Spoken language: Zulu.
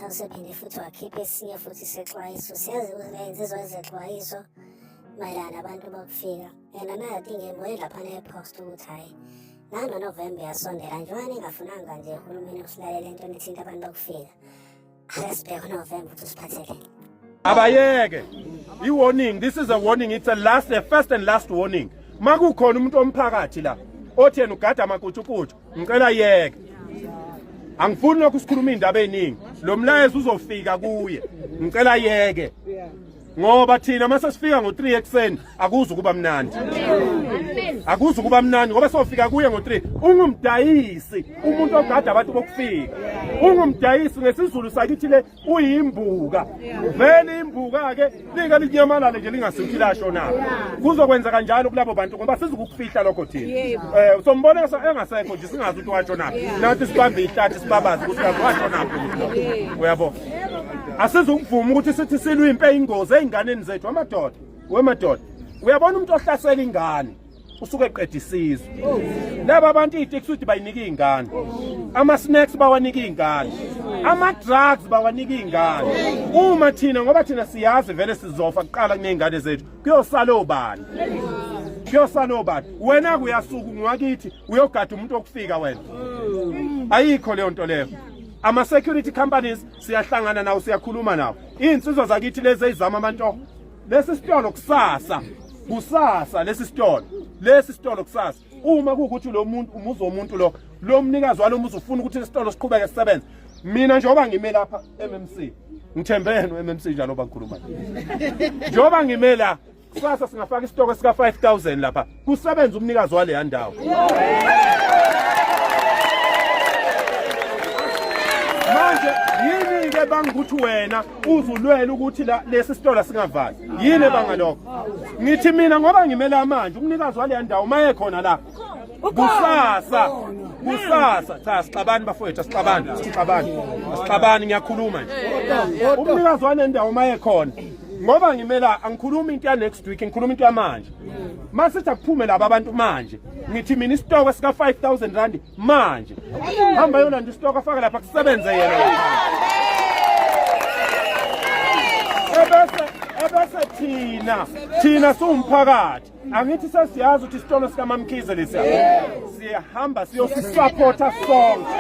Sephinde futhi wakhipha esinye futhi isexwayiso. Siyazi ukuthi le insizwa izexwayiso mayelana nabantu bokufika, and another thing, ngibone laphana e-post ukuthi hhayi, nanoNovemba uyasondela, njengoba ningafunanga nje uhulumeni ukusilalela entweni ethinta abantu bokufika, ake sibheke uNovemba ukuthi usiphatheleni. Abayeke. I-warning, this is a warning, it's a last, a first and last warning. Makukhona umuntu omphakathi la othi yena ugada amakutshukutshu, ngicela yeke. Angifuni lokhu sikhuluma indaba eziningi. Lo mlayezo uzofika kuye. Ngicela yeke. Ngoba thina mase sifika ngo3 ekseni akuzi ukuba mnandi. Akuzi ukuba mnandi ngoba sofika kuye ngo3. Ungumdayisi, umuntu ogada abantu bokufika. Ungumdayisi ngesiZulu sakithi le uyimbuka. Vele imbuka ke linga linyamalale nje lingasuthi lasho na. Kuzokwenza kanjalo kulabo bantu ngoba sizukukufihla lokho thina. Sombona engasekho nje singazi ukuthi washo na. Nathi sibambe ihlathi sibabaze ukuthi kazi washo na. Uyabo? Asizukuvuma ukuthi sithi silwe impe ingozi ezinganeni zethu amadoda. Wemadoda. Uyabona umuntu ohlasela ingane usuke eqeda isizwe. Laba abantu iy'tiksi ukuthi bayinika iy'ngane, ama-snacks bawanika iy'ngane, ama-drugs bawanika iy'ngane. Uma thina, ngoba thina siyazi vele sizofa kuqala kuney'ngane zethu, kuyosala obani? Kuyosala obani? Wena-ke uyasuka ungiwakithi uyogada umuntu okufika wena. Ayikho leyo nto leyo. Ama-security companies siyahlangana nawo, siyakhuluma nawo. Iy'nsizwa zakithi lezi ey'zama amantoho, lesi sitolo kusasa, kusasa lesi sitolo, lesi sitolo kusasa, uma kuwukuthi lo muntu, umuzi womuntu lo, lo mnikazi walo muzi ufuna ukuthi isitolo siqhubeke sisebenze, mina njengoba ngime lapha MMC, ngithembe yena u-MMC njalo ngikhuluma njengoba ngime la, kusasa singafaka isitoko sika 5000 lapha kusebenza umnikazi waleya ndawo. Manje yini ke bangukuthi wena uzulwela ukuthi la lesi sitolo singavali? Yini ebanga lokho? Ngithi mina ngoba ngimela manje umnikazi waleya ndawo maye khona la kusasa, kusasa cha, sixabani bafowethu, asixabani, asixabani, asixabani, ngiyakhuluma nje. Umnikazi wale ndawo maye khona, ngoba ngimela, angikhulumi into ya next week, ngikhuluma into yamanje. Masithi akuphume laba abantu manje, ngithi mina isitoko sika 5000 rand manje, hamba yolanda isitoko afake lapha kusebenze yena ebese ebese thina siwumphakathi, angithi sesiyazi ukuthi isitolo sikaMamkhize lesiya, siyahamba siyosisupporta sonke.